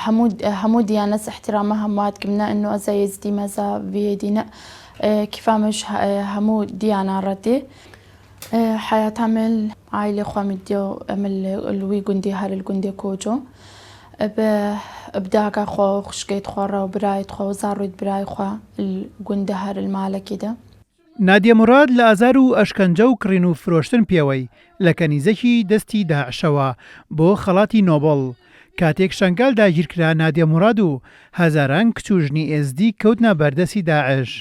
هەموو هەموو دیانەس احترامە هەموات گمنە انو ئەزا یزدی مەزا ڤیدینە کیفامش هەموو دیانا ڕەدێ حەیاتا مل عایلێ خوە مدیەو مل لوی گوندی هەر گوندێ کۆجۆ بداگا خوە و خوشکەیت خوە ڕە و برایت خوە و زاڕویت برای خوە گوندە هەر مالەکی دە. نادیە موراد لە ئازار و ئەشکەنجە و کڕین و فرۆشتن پێوەی لە کەنیزەکی دەستی داعشەوە بۆ خەڵاتی نۆبڵ. کاتێک شەنگال داگیرکرا نادیە موراد و هەزاران کچ و ژنی ئێزدی کەوتنە بەردەستی داعش.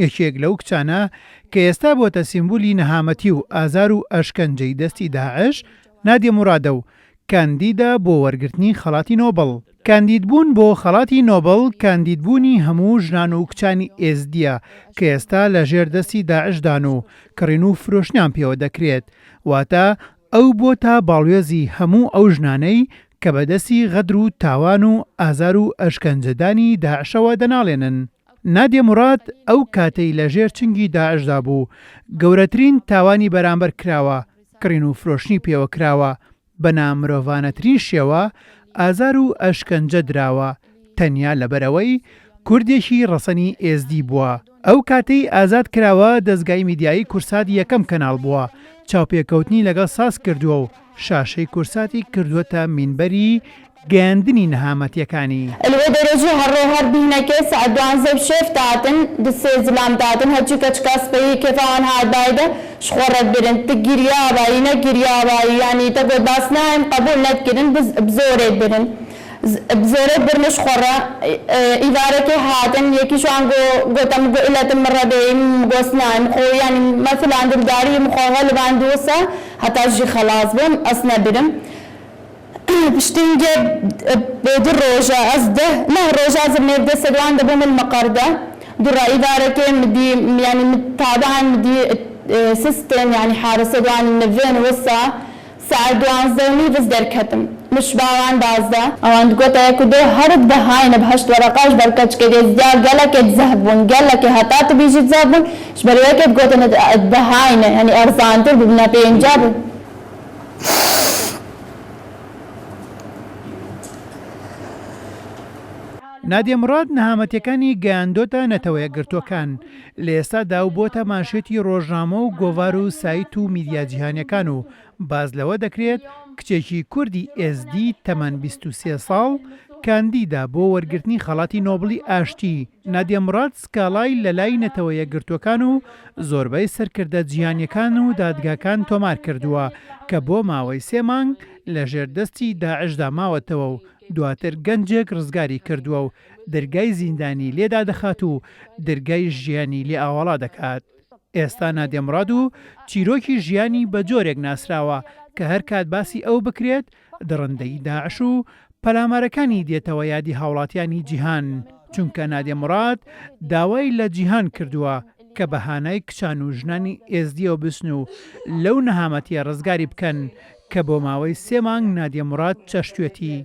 یەکێک لەو کچانە کە ئێستا بۆتە سیمبولی نەهامەتی و ئازار و ئەشکەنجەی دەستی داعش، نادیە مورادە و کاندیدە بۆ وەرگرتنی خەڵاتی نۆبڵ. کاندیدبوون بۆ خەڵاتی نۆبڵ کاندیدبوونی هەموو ژنان و کچانی ئێزدییە کە ئێستا لە ژێر دەستی داعشدان و کڕین و فرۆشتنیان پێوە دەکرێت، واتە ئەو بۆتە باڵوێزی هەموو ئەو ژنانەی کە بە دەستی غەدر و تاوان و ئازار و ئەشکەنجەدانی داعشەوە دەناڵێنن. نادیە موراد ئەو کاتەی لە ژێر چنگی داعشدا بوو، گەورەترین تاوانی بەرامبەر کراوە، کڕین و فرۆشتنی پێوە کراوە، بە نامرۆڤانەترین شێوە ئازار و ئەشکەنجە دراوە، تەنیا لەبەرئەوەی کوردێکی ڕەسەنی ئێزدی بووە. ئەو کاتەی ئازاد کراوە دەزگای میدیایی کورسات یەکەم کەناڵ بووە چاوپێکەوتنی لەگەڵ ساز کردووە و شاشەی کورساتی کردووەتە مینبەری گەیاندنی نەهامەتیەکانی. الوێ دەرێژی هەر ڕێ هەر بیهنەکێ سەعات دوانزە و شێف داتن د سێ زلام داتن هەرچی کەچکا سپەیی کێفاوان هات بایدە شخۆڕەت برن ت گریابایی نە گریابایی یانی تە گۆت باس نایم قەبوول نەدکرن بز بزۆرێت برن بزۆرێت برنە شخۆڕە ئیڤارەکێ هاتن یەکیشوان گۆ گۆتە م گۆ ئلەتم مڕە بێیم م گۆس نایم خۆ یانی مەسلان دلداری م خۆ غەلبان دووسە هەتا ژی خەڵاس بم ئەس نەبرم پشتینگێ دو ڕۆژە ئەز دە نە ڕۆژە ئەز مێردە سەروان دەبووم المەقەردە دوڕ ئیڤارەکێ مدی یانی م تابعەن مدی سستێن یانی حارەسە دوانی نڤێن وسا ساعەت دوانزدە و نیڤز دەرکەتم مش باوان بازدە. ئەوان دگۆتە یەک و دۆ هەرد بەهاینە بهەشت وەرەقەش بەر کەچکێ دێزدیا گەلەکێ زەهب بوون گەلەکێ هەتا تو بیژیت زەهب بوون ژبەر یەکێ دگۆتە بەهاینە یانی ئەرزانتر ببنە پێنجا بوو. نادیە موراد نەهامەتیەکانی گەیاندۆتە نەتەوەیەکگرتووەکان، لە ئێستادا و بۆتە مانشێتی ڕۆژنامە و گۆڤار و سایت و میدیا جیهانیەکان و باس لەوە دەکرێت کچێکی کوردی ئێزدی تەمەن 23 ساڵ کاندیدە بۆ وەرگرتنی خەڵاتی نۆبڵی ئاشتی، نادیە موراد سکاڵای لەلای نەتەوە یەکگرتووەکان و زۆربەی سەرکردە جیهانیەکان و دادگاکان تۆمار کردووە کە بۆ ماوەی سێ مانگ لەژێر دەستی داعشدا ماوەتەوە و دواتر گەنجێک ڕزگاری کردووە و دەرگای زیندانی لێ دادەخات و دەرگای ژیانی لێ ئاوەڵا دەکات. ئێستا نادیە موراد و چیرۆکی ژیانی بە جۆرێک ناسراوە کە هەرکات باسی ئەو بکرێت دڕندەیی داعش و پەلامارەکانی دێتەوە یادی هاوڵاتیانی جیهان، چونکە نادیە موراد داوای لە جیهان کردووە کە بە هانای کچان و ژنانی ئێزدییەوە بچن و لەو نەهامەتییە ڕزگاری بکەن کە بۆ ماوەی سێ مانگ نادیە موراد چەشتویەتی.